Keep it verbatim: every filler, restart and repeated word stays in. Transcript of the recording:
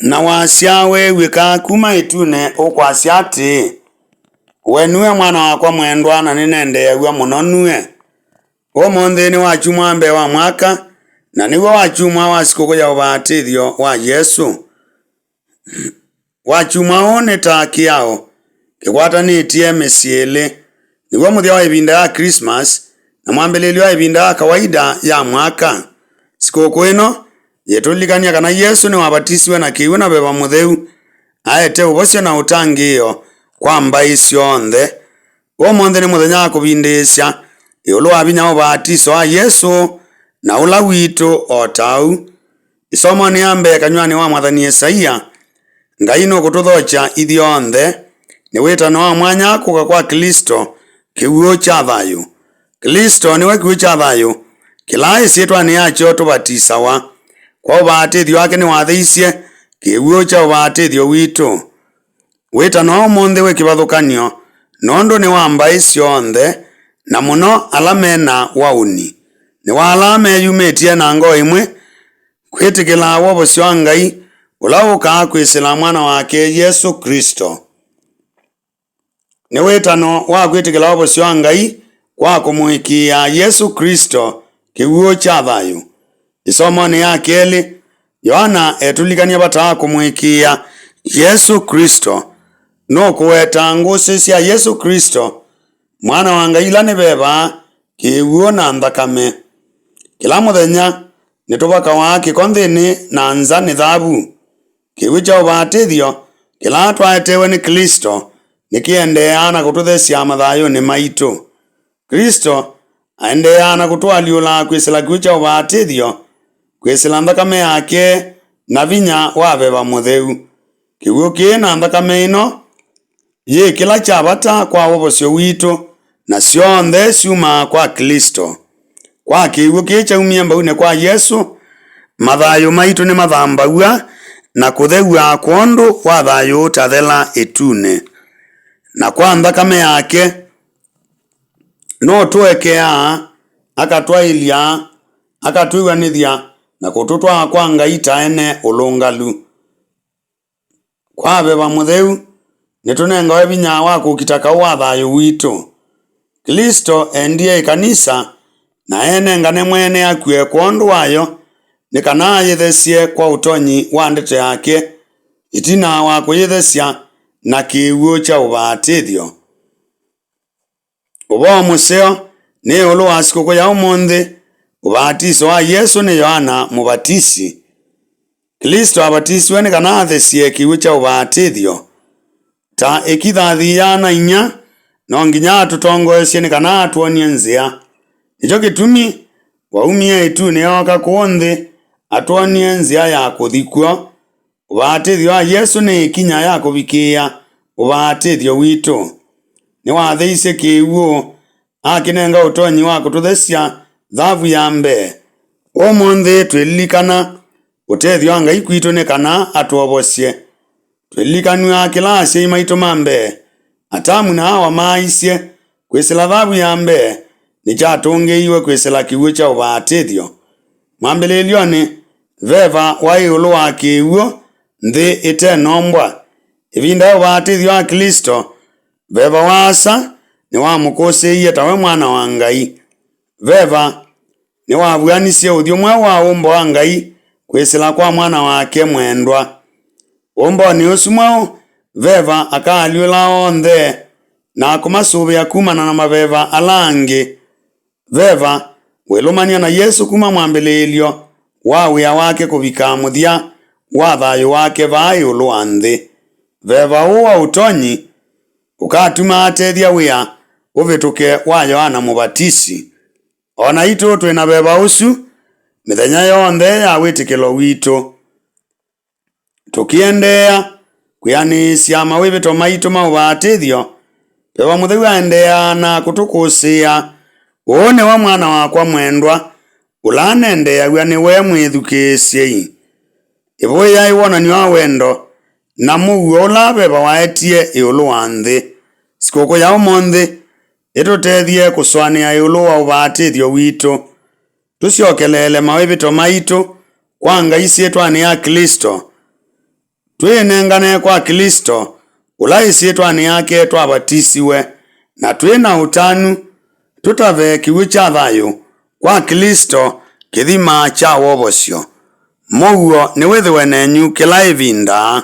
Na wasya weew'ĩka kuma ĩtunĩ ũkwasya atĩĩ, "We nue Mwana wakwa mwendwa, na nĩnendeeaw'a mũno nue." Ũmũnthĩ nĩ wakyumwa wa mbee wa mwaka, na nĩw'o wakyumwa wa sikũkũ ya ũvatĩthyo wa Yesũ. Wakyumwa ũũ nĩ ta kĩao kĩkwatanĩtye mĩsyĩ ĩlĩ. Nĩw'o mũthya wa ĩvinda ya Christmas na mwambĩlĩlyo wa ĩvinda ya kawaida ya mwaka. Sikũkũ ĩno yĩtũlilikany'a kana Yesũ nĩwavatisiwe na kĩw'ũ na Veva Mũtheu, aete ũvosyo na ũtangĩĩo kwa mbaĩ syonthe. Ũmũnthĩ nĩ mũthenya wa kũvindĩĩsya ĩũlũ wa vinya wa ũvatiso wa Yesũ na ũla witũ o ta ũu. Ĩsomonĩ ya mbee kanyw'anĩ wa mwathani Ĩsaia, Ngai nũkũtũthokya ithyonthe. Nĩ wĩtano wa mwanya kũka kwa Klĩsto, kĩw'ũ kya thayũ. Klĩsto nĩwe kĩw'ũ kya thayũ, kĩla ĩsyĩtwanĩ yakyo tũvatisawa. Kwa ũvatĩthyo wake nĩwatheisye kĩw'ũ kya ũvatĩthyo witũ. Wĩtano ũmũnthĩ wĩ kĩvathũkany'o, nũndũ nĩ wa mbaĩ syonthe, na mũno ala me na waũni. Nĩ wa ala meyumĩtye na ngoo ĩmwe kwĩtĩkĩla wovosyo wa Ngai ũla ũkaa kwĩsĩla Mwana wake, Yesũ Klĩsto. Nĩ wĩtano wa kwĩtĩkĩla wovosyo wa Ngai kwa kũmũĩkĩĩa Yesũ Klĩsto, kĩw'ũ kya thayũ. Ĩsomonĩ ya kelĩ, Yoana etũlikany'a vata wa kũmũĩkĩĩa Yesũ Klĩsto. Nũkũweta ngũsĩ sya Yesũ Klĩsto, Mwana wa Ngai, ila nĩ veva, kĩw'ũ, na nthakame. Kĩla mũthenya nĩtũvakawa kĩko nthĩnĩ na nza nĩ thavu. Kĩw'ũ kya ũvatĩthyo kĩla twaetewe nĩ Klĩsto nĩkĩendeeaa na kũtũthesya mathayũnĩ maitũ. Klĩsto aendeeaa na kũtũalyũla kwĩsĩla kĩw'ũ kya ũvatĩthyo, kwĩsĩla nthakame yake, na vinya wa Veva Mũtheu. Kĩw'ũ kĩĩ na nthakame ĩno yĩ kĩla kya vata kwa wovosyo witũ, na syonthe syumaa kwa Klĩsto. Kwa kĩw'ũ kĩĩ kyaumie mbaunĩ kwa Yesũ, mathayũ maitũ nĩmathambaw'a na kũthew'a kwondũ wa thayũ ũtathela ĩtunĩ. Na kwa nthakame yake, nũtũekeaa, akatwaĩlya, akatwĩw'anĩthya, na kũtũtwaa kwa Ngai ta ene ũlũngalu. Kwa Veva Mũtheu, nĩtũnengawe vinya wa kũkita kaũ wa thayũ witũ. Klĩsto endie ĩkanisa na eenengane mwene akw'e kwondũ wayo, nĩ kana ayĩthesye kwa ũtonyi wa ndeto yake, ĩtina wa kũyĩthesya na kĩw'ũ kya ũvatĩthyo. Ũvoo mũseo nĩ ĩũlũ wa sikũkũ ya ũmũnthĩ, ũvatiso wa Yesũ nĩ Yoana Mũvatisi. Klĩsto avatisiwe nĩ kana athesye kĩw'ũ kya ũvatĩthyo. Ta ĩkithathi ya ana inya, no nginya atũtongoesye nĩ kana atwonie nzĩa. Nĩkyo kĩtumi waumie ĩtunĩ ooka kũũ nthĩ atwonie nzĩa ya kũthi kw'o. Ũvatĩthyo wa Yesũ nĩ ĩkinya ya kũvikĩĩa ũvatĩthyo witũ. Nĩwatheisye kĩw'ũ, akĩnenga ũtonyi wa kũtũthesya thavu ya mbee. Ũmũnthĩ twĩlilikana ũtethyo wa Ngai kwitũ nĩ kana atwovosye. Twĩlilikanw'a kĩla asyai maitũ ma mbee, Atamu na Awa, maaisye kwĩsĩla thavu ya mbee nĩkyatũngĩiwe kwĩsĩla kĩw'ũ kya ũvatĩthyo. Mwambĩlĩĩlyonĩ, veva waĩ ĩũlũ wa kĩw'ũ nthĩ ĩtenombwa. Ĩvinda ya ũvatĩthyo wa Klĩsto, veva wa Asa nĩwamũkũsĩĩie tawe Mwana wa Ngai. Veva nĩwavuanisye ũthyũ mweũ wa ũmbo wa Ngai kwĩsĩla kwa Mwana wake mwendwa. Ũmbonĩ ũsu mweũ, veva akaalyũla onthe na kũmasũvĩa kumana na maveva ala angĩ. Veva wĩlũmany'a na Yesũ kuma mwambĩlĩĩlyo wa wĩa wake kũvika mũthya wa thayũ wake vaa ĩũlũ wa nthĩ. Veva ũũ wa ũtonyi ũkatuma atethya wĩa ũvĩtũke wa Yoana Mũvatisi. O naitũ twĩ na veva ũsu mĩthenya yonthe ya wĩtĩkĩlo witũ. Tũkĩendeea kwĩanĩĩsya mawĩvĩto maitũ ma ũvatĩthyo, Veva Mũtheu aendeeaa na kũtũkũsĩĩa, "Ũũ nĩwe Mwana wakwa mwendwa, ũla nendeeaw'a nĩwe, mwĩthukĩĩsyei." Ĩvũĩ yaĩ wonany'o wa wendo na mũuo ũla veva waetie ĩũlũ wa nthĩ. Sikũkũ ya ũmũnthĩ ĩtũtethye kũsũanĩa ĩũlũ wa ũvatĩthyo witũ. Tũsyokeleele mawĩvĩto maitũ kwa Ngai syĩtwanĩ ya Klĩsto. twĩĩnengane kwa Klĩsto, ũla ĩsyĩtwanĩ yake twavatisiwe, na twĩ na ũtanu tũtave kĩw'ũ kya thayũ kwa Klĩsto, kĩthima kya wovosyo. Mũuo nĩwĩthĩwe nenyu kĩla ĩvinda.